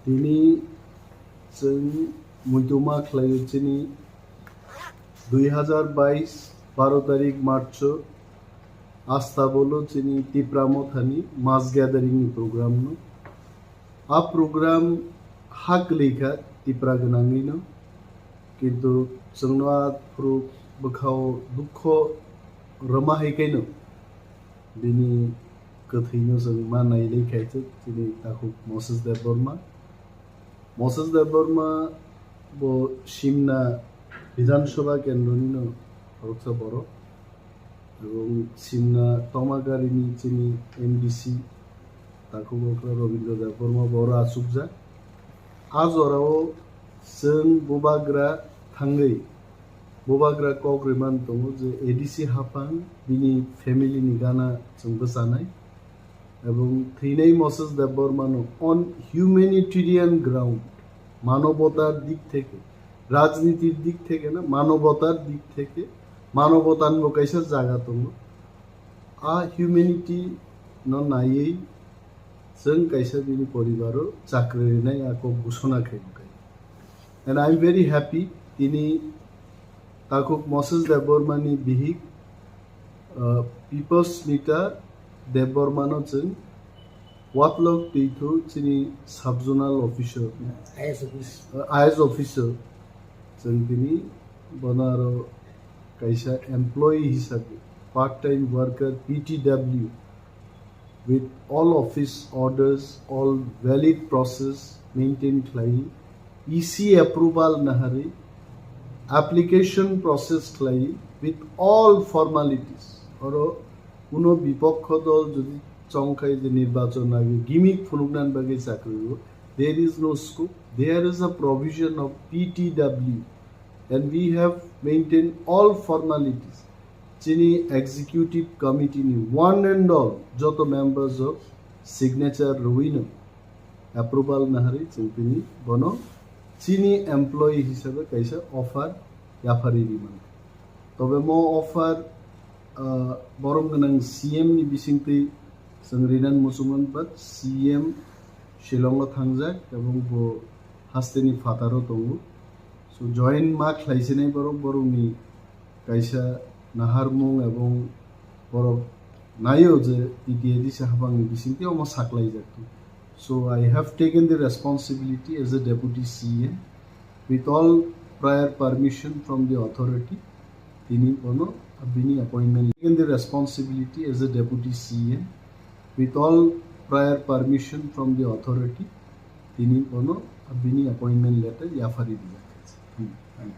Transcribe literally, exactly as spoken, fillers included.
Tini chwng muituma khlaio chini dui hazar bais baro tarik March o Astabolo chini Tipra Mothani mass gathering ni program no. A program ha kwlwi kha Tipra gwnangwi no, kintu chwngno a phuru bwkhao dukho rwma hai khaino bini kwthwino chwng ma nailai khaitwk chini takhuk Moses Debbarma. Moses Debbarma bo Simna Bidhan Sabha kendroni no khoroksa borok. Ebong Simna Tomagarini chini M D C takhuk okra Robindra Debbarma bo oro achukjak. A jorao chwng bubagra thangwi bubagra kok rwmani tongo je A D C haphang bini family ni gana chwng bwchanai. Ebong thwinai Moses Debbarma no on humanitarian ground, manobotar dik theke, rajnitir dik theke na, manobotar dik theke, manobotar bo kaisa jaga tongo. A humanity no naiwi chwng kaisa bini poribaro chakri rinai a kok gusona khai bwkhai. And I am very happy, tini takhuk Moses Debbarma ni bihik, uh, Pipos Mita Debbarma no chwng Watlok Twithu chini sub-zonal officer, I S office. Uh, I S officer, chwng tini bono aro kaisa employee hisabe, part-time worker, P T W, with all office orders, all valid process maintain khlai, E C approval nahari, application process khlai, with all formalities. Oro kuno bipokho dol jodi chongkhai je nirbachon age gimmick phunuknan bagwi chakri o, there is no scope. There is a provision of P T W, and we have maintained all formalities. Chini executive committee ni one and all joto members o signature rwino approval nahari chwng tini bono chini employee hisabe kaisa offer yaphari rimani. Tobe mo offer, ah, borom gwnang C M ni bisingtwi chwng rinan muchungmani, but C M Shillong o thangjak ebong bo hasteni phataro tongo. So join ma khlaisinai borok, borokni kaisa naharmung ebong borok naio je T T A D C habangni bisingtwi omo saklaijak. So I have taken the responsibility as a deputy C M with all prior permission from the authority. Tini bono bini appointment, taken the responsibility as a deputy C M with all prior permission from the authority. Tini bono bini appointment letter yaphari dijak. Hmm.